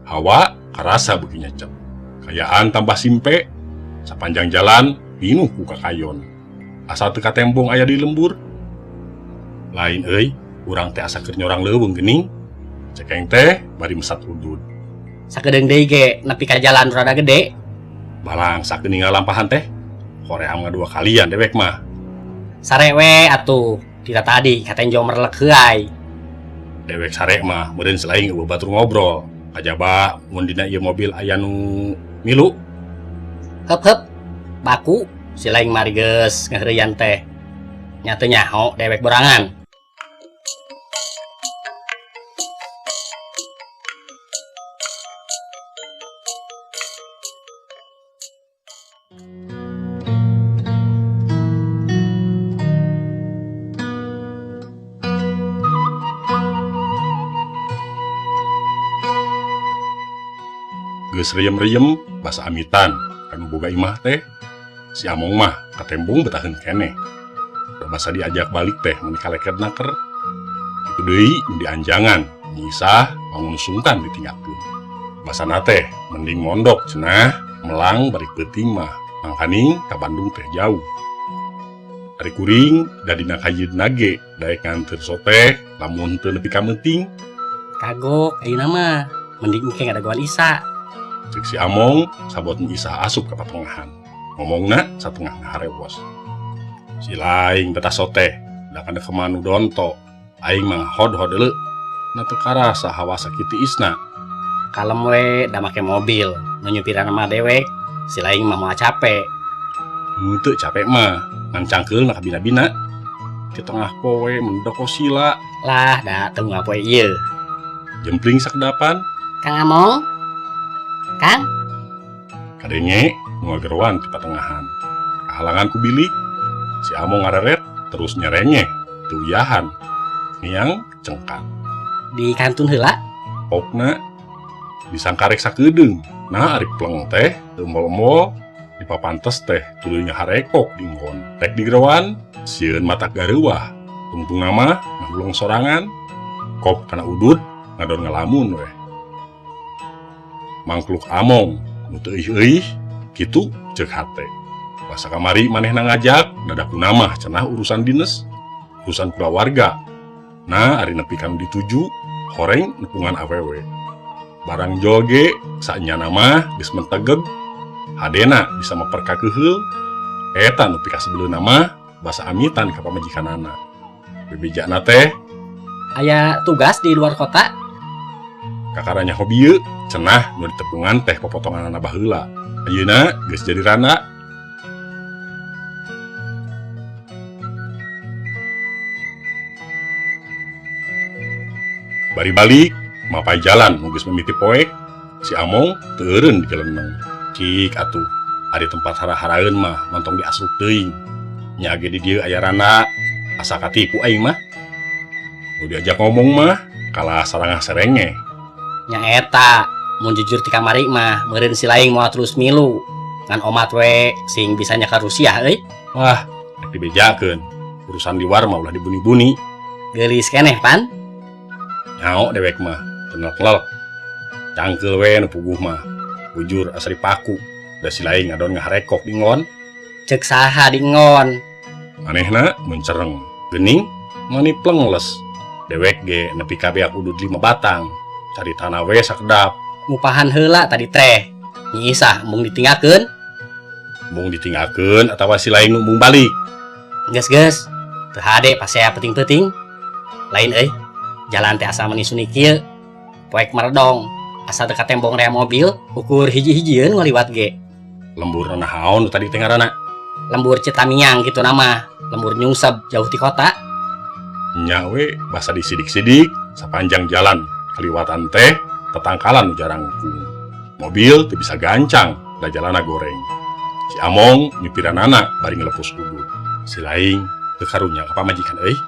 Hawa karasa beuki nyecep. Kaayaan tambah simpe. Sapanjang jalan pinuh ku kakayon. Asa teu katembong aya di lembur. Lain euy, urang teh asa keur nyorang leuweung geuning. Cekeng teh bari mesat udud. Sakedeung deui ge nepi ka jalan rada gede. Balangsak geuning ngalampahan teh. Hoream ngadua kalian dewek mah. Sare we atuh, tita tadi katenjo merlek heuay. Dewek sare mah meureun selain eueuh batur ngobrol. Kajaba mun dina ieu mobil aya nu milu. Heup heup. Baku si laing mari geus ngaheureuyan teh. Nya teu nyaho dewek borangan. Geus riem-riem basa amitan kanu boga imah teh. Si Among mah katembong betaheun keneh. Da basa diajak balik teh mun kaleket naker. Kitu deui nu dianjangan, Nyi Isah wangun sungkan ditinggalkeun. Basana teh mending mondok cenah melang bari peuting mah mangkaning ka Bandung teh jauh. Ari kuring da dina kajeudna ge daek nganteur soteh lamun teu nepi ka meuting. Kagok ayeuna mah mending engke ngadagoan Isa. Cek si Among sabot Nyi Isah asup ka patongahan. Ngomongna satengah ngaharewos. Si laing betah soteh da kana kemanu donto. Aing mah hod-hod deuleu. Na teu karasa hawa sakit tiisna. Kalem we da make mobil, nu nyupiran mah dewek, si laing mah moal capek. Henteu capek mah, ngan cangkeulna ka bina-bina. Di tengah poe mendok sila. Lah da teu unggal poe ieu. Jempling sakedapan. Kang Among. Kang? Kadenge nu ngageroan ti patengahan. Kahalangan ku bilik. Si Among ngareret terus nyerengeh teu uyahan. Miang cengkak. Di kantun heula? Pokna disangkarek sakedeung. Nah ari pleng teh teu emol-emol dipapantes teh tuluy ngaharekok di nggon. Rek digeroan sieun mata gareuwah. Tungtungna mah ngahuleng sorangan. Kop kana udud ngadon ngalamun weh. Mangkluk Among nu teu euih-euih kitu ceuk hate. Basa kamari manehna ngajak dadaku mah cenah urusan dinas, urusan kulawarga. Nah ari nepi ka nu dituju horeng nepungan awewe. Barang jol ge saenyana mah geus mentegeg, hadena bisa meper kakeheul. Eta nu pikasebeleuna mah basa amitan ka pamajikanana. Bebejana teh aya tugas di luar kota. Kakaranya hobi ieu cenah nu ditepungan teh popotonganana baheula. Ayeuna geus jadi randa. Bari balik mapai jalan nu geus mimiti poek, si Among teu eureun digeleneng. Cik atuh, ari tempat hara-haraeun mah mantong diasruk teuing. Nya ge di dieu aya randa, asa katipu aing mah. Nu diajak ngomong mah kalah sarangah serengeh. Nya eta, mun jujur ti kamari mah meureun si laing moal terus milu. Ngan omat we sing bisa nyakar Rusia euy. Wah, rek dibejakeun. Urusan luar mah ulah dibuni-buni. Geulis keneh pan? Nyao dewek mah, teu nelek-nelek. Cangkeul we nu puguh mah. Bujur asa dipaku. Da si laing ngadon ngaharekok di ngon. Ceuk saha di ngon? Manehna mencereng. Geuning mani plengles. Dewek ge nepi ka beak udud 5 batang. Caritana we sakedap. Ngupahan heula tadi teh. Nyi Isah embung ditinggalkeun. Embung ditinggalkeun atawa si laing nu embung balik. Geus geus. Teu hade pasea peuting-peuting. Lain euy. Jalan teh asa mani sunyi kieu. Poek meredong. Asa teu katembong rea mobil, ukur hiji-hijieun ngaliwat ge. Lembur naon nu tadi teh ngaranna? Lembur Citamiang kitu nama. Lembur nyungsep jauh ti kota. Nya we basa disidik-sidik sapanjang jalan kaliwatan teh tetangkalan nu jarangkung. Mobil teu bisa gancang da jalanna goreng. Si Among nyupiranana bari ngelepus udud. Si laing teu karunya ka pamajikan euy.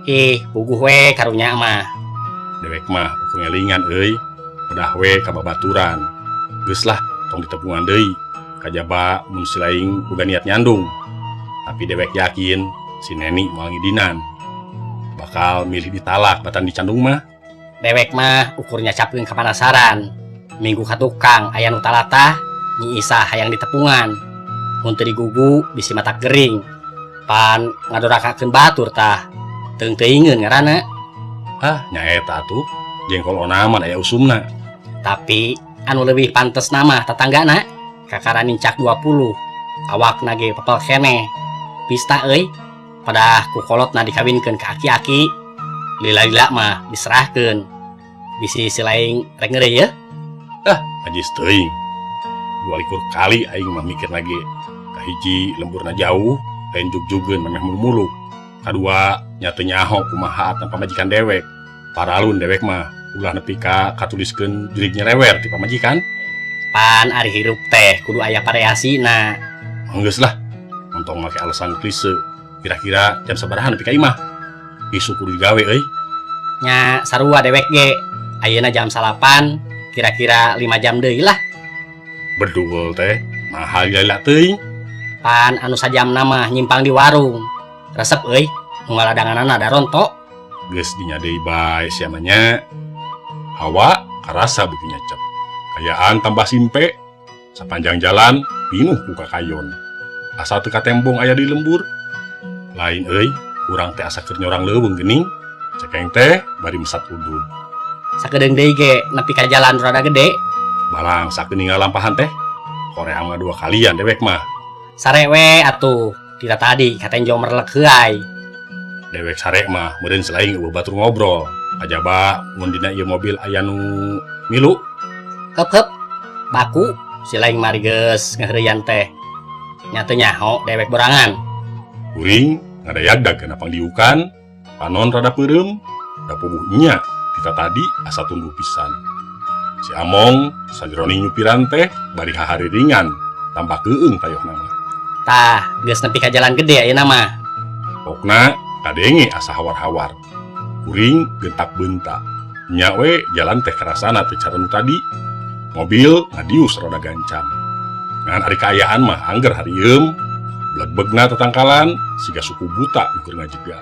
Ih, puguh we karunya mah. Dewek mah ukur ngelingan euy. Pedah we ka babaturan. Geus lah tong ditepungan deui. Kajaba mun si laing boga niat nyandung. Tapi dewek yakin si Neni moal ngidinan. Bakal milih ditalak batan dicandung mah. Dewek mah ukur nyacapkeun kapanasaran. Minggu ka tukang aya nu talatah, Nyi Isah hayang ditepungan. Mun teu digugu bisi matak gering. Pan ngadorakakeun batur tah. Teung-teuingeun ngaranna. Ah, nyaeta atuh. Jengkol onaman aya usumna. Tapi anu leuwih pantes mah tatanggana kakara nincak 20, awakna ge pepel keneh. Pista euy, padah ku kolotna dikawinkeun ka aki-aki. Lila-lila mah diserahkeun. Bisi si laing rek ngeureuy yeuh. Ah, najis teuing. 22 kali aing mah mikir lagi. Kahiji lemburna jauh, lain jugjugeun memeh muluk. Kadua nya teu nyaho kumaha atna pamajikan dewek. Paralun dewek mah ulah nepi ka katuliskeun jurig nyelewer ti pamajikan. Pan ari hirup teh kudu aya variasina. Geus lah, entong make alasan klise. Kira-kira jam sabaraha nepi ka imah? Isuk kudu digawe euy. Nya sarua dewek ge. Ayeuna jam 9, kira-kira 5 jam deui lah. Bedul teh, mahal lila teuing. Pan anu sajamna mah nyimpang di warung. Resep euy, nu ngaladanganana daronto. Geus dinya deui bae sia mah nya. Hawa karasa beuki nyecep. Kayaan tambah simpe. Sapanjang jalan pinuh ku kakayon. Asa teu katembong aya di lembur. Lain euy, urang teh asa keur nyorang leuweung geuning. Cekeng teh bari mesat udud. Sakedeung deui ge nepi ka jalan rada gede. Balang sakeun ninggal lampahan teh. Korea mah dua kalian dewek mah. Sare we atuh, tira tadi katenjo merlek heuay. Dewek sare mah meureun selain eueuh batur ngobrol. Kajaba mun dina ieu mobil aya nu milu. Heup heup. Baku si laing mari geus ngaheureyan teh. Nya teu nyaho dewek borangan. Kuring ngadayagdag kana pangdiukan, panon rada peureum, da puguh nya tita tadi asa tunduh pisan. Si Among sajeroning nyupiran teh bari hahariringan, tambah keueung tayohna mah. Tah, geus nepi ka jalan gede ayeuna mah. Pokna kadenge asa hawar-hawar. Kuring gentak beunta. Nya we jalan teh karasana teh cara nu tadi. Mobil ngadius rada gancang. Ngan ari kaayaan mah angger harieum, blegbegna tetangkalan siga suku buta nu keur ngajega.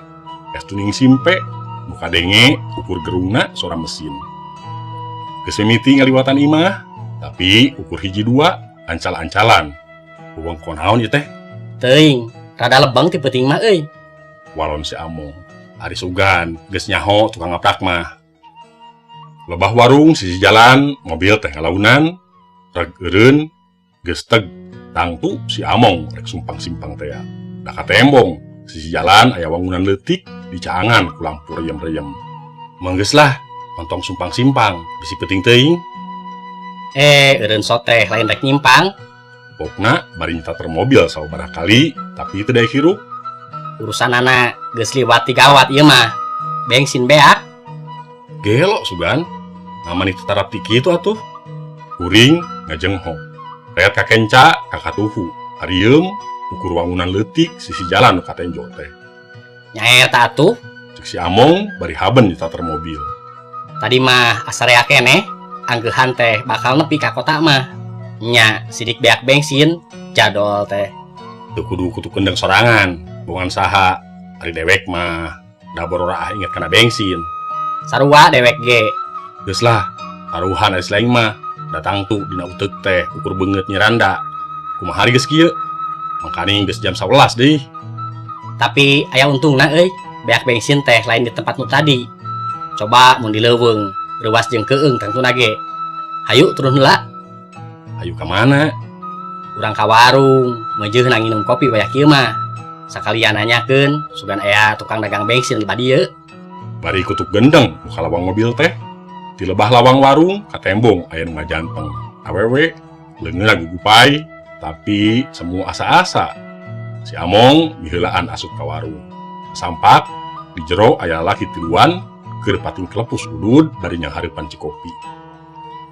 Es tuning simpe, nu kadenge ukur gerungna sora mesin. Geus mimiti ngaliwatan imah, tapi ukur hiji dua ancal-ancalan. Wewengkon naon ieu teh? Teuing, rada lebeng ti peuting mah euy. Walon si Among. Ari sugan geus nyaho tukang ngaprak mah. Lebah warung sisi jalan, mobil teh ngalaunan, reg eureun, geus teg tangtu si Among rek sumpang-simpang tea. Da katembong sisi jalan aya wangunan leutik dicaangan ku lampu reyem-reyem. Manggeus lah, ontong sumpang-simpang, bisi peuting teuing. Eureun soteh lain rek nyimpang. Pokna bari nyitater mobil sababaraha kali, tapi teu daek hirup. Urusanana geus liwat ti gawat ieu mah. Bensin beak. Gelo sugan. Ngamani tetarap ti kitu atuh. Kuring ngajengho. Reat kakenca kakatuhu. Harieum ukur wangunan leutik sisi jalan nu katenjo teh. Nyaeta atuh. Cek si Among bari haben nyitater mobil. Tadi mah asa rea keneh, anggehan teh bakal nepi ka kota mah. Nya sidik beak bensin, jadol teh. Teu kudu kutu kendeng sorangan, bongan saha. Ari dewek mah da bororaah inget kana bensin. Sarua dewek ge. Geus lah, taruhan ari lain mah. Datang tuh dina uteuk teh ukur beungeut nyiranda. Kumaha ari geus kieu? Mangkaning geus jam 11 deui. Tapi aya untungna euy, beak bensin teh lain di tempat nu tadi. Coba mun di leuweung, reuwas jeung keueung tangtuna ge. Hayu turun heula. Hayu ka mana? Urang ka warung, meujeuna nginum kopi wayah kieu mah. Sakalian nanyakeun, sugan aya tukang dagang bensin di badieu. Bari kutuk gendeng muka lawang mobil teh. Di lebah lawang warung katembong aya nu ngajanteng. Awewe leungeunna gugupai, tapi semu asa-asa. Si Among miheulaan asup ka warung. Sampak di jero aya lalaki tiluan keur pating kelepus udud bari nyanghareupan cikopi.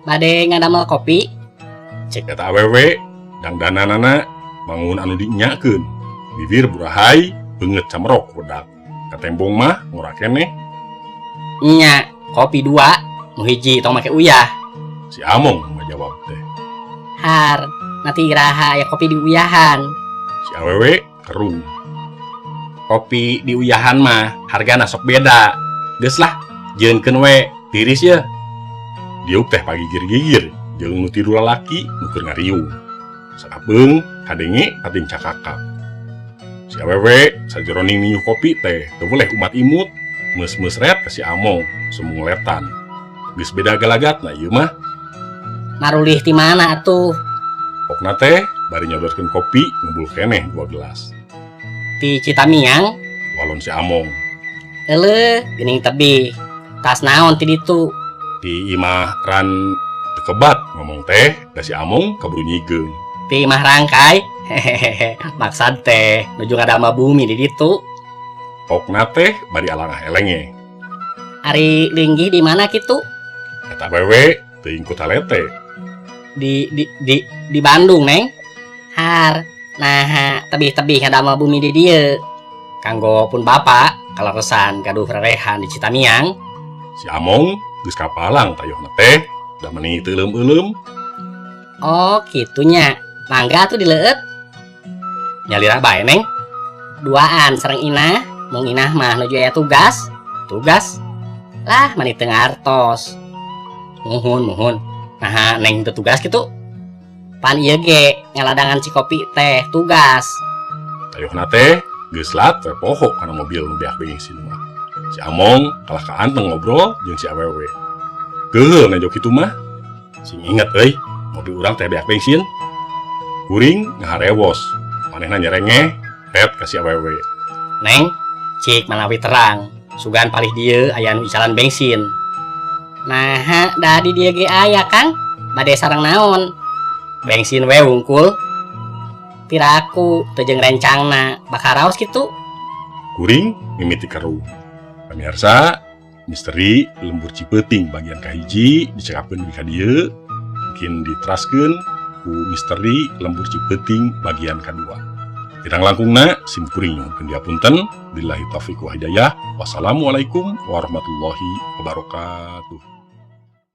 Bade ngadamel kopi? Cek eta awewe dangdananana bangun anu dienyakeun. Bibir burahay beungeut camerok wedak. Katembong mah ngora keneh. Nya, kopi 2, nu hiji tong make uyah. Si Among ngajawab teh. Har, nanti iraha aya kopi di uyahan. Si awewe kerung. Kopi di uyahan mah hargana sok beda. Geus lah, jieunkeun we, tiris ye. Diuk teh pagigir-gigir Jeung nu tilu lalaki nu keur ngariung. Sakapeung kadenge pating cakakak. Si awewe sajeroning ninyuh kopi teh teu weleh umat imut, meus-meus ret ka si Among sumungletan. Geus beda galagatna ieu mah. Marulih ti mana atuh? Pokna teh bari nyodorkeun kopi ngebul keneh 2 gelas. Ti Citamiang? Walon si Among. Eleuh, geuning tebih. Tas naon ti ditu? Di imah ran teu kebat ngomong teh da si Among kaburu nyigeung. Ti imah rangkai? Hehehe, maksad teh nuju ngadamel bumi di ditu. Pokna teh bari alangah elenge. Ari linggih di mana kitu? Eta awewe teuing ku talete. Di Bandung, Neng. Har, naha tebih-tebih ngadamel bumi di dieu. Kanggo pun bapak kaleresan gaduh rerehan di Citamiang. Si Among geus kapalang tayohna teh da meuni teu euleum-euleum. Oh, kitunya. Mangga atuh dileueut. Nyalira bae, Neng. Duaan sareng Inah, mung Inah mah nuju aya tugas. Tugas? Lah, mani teu ngartos. Muhun, muhun. Naha Neng teu tugas kitu? Pan ieu ge ngaladangan cikopi teh tugas. Tayohna teh geus lat we poho kana mobil nu beak bensin mah. Si Among kalah kaanteng ngobrol jeung si awewe. Geuheul nejo kitu mah. Sing inget euy, mobil urang teh beak bensin. Kuring ngaharewos, manehna nyerengeh ret ka si awewe. Neng, cik manawi terang, sugan palih dieu aya nu icalan bensin. Naha da di dieu ge aya, Kang? Bade sareng naon? Bensin we wungkul. Piraku teu jeung rencangna, bakal raos kitu. Kuring mimiti keruh. Pamirsa, misteri lembur Cipeuting bagian kahiji dicekapkeun di ka dieu, mungkin diteraskeun ku misteri lembur Cipeuting bagian kadua. Kirang langkungna sim kuring nyuhunkeun dihapunten. Billahi taufiq wa hidayah. Wassalamualaikum warahmatullahi wabarakatuh.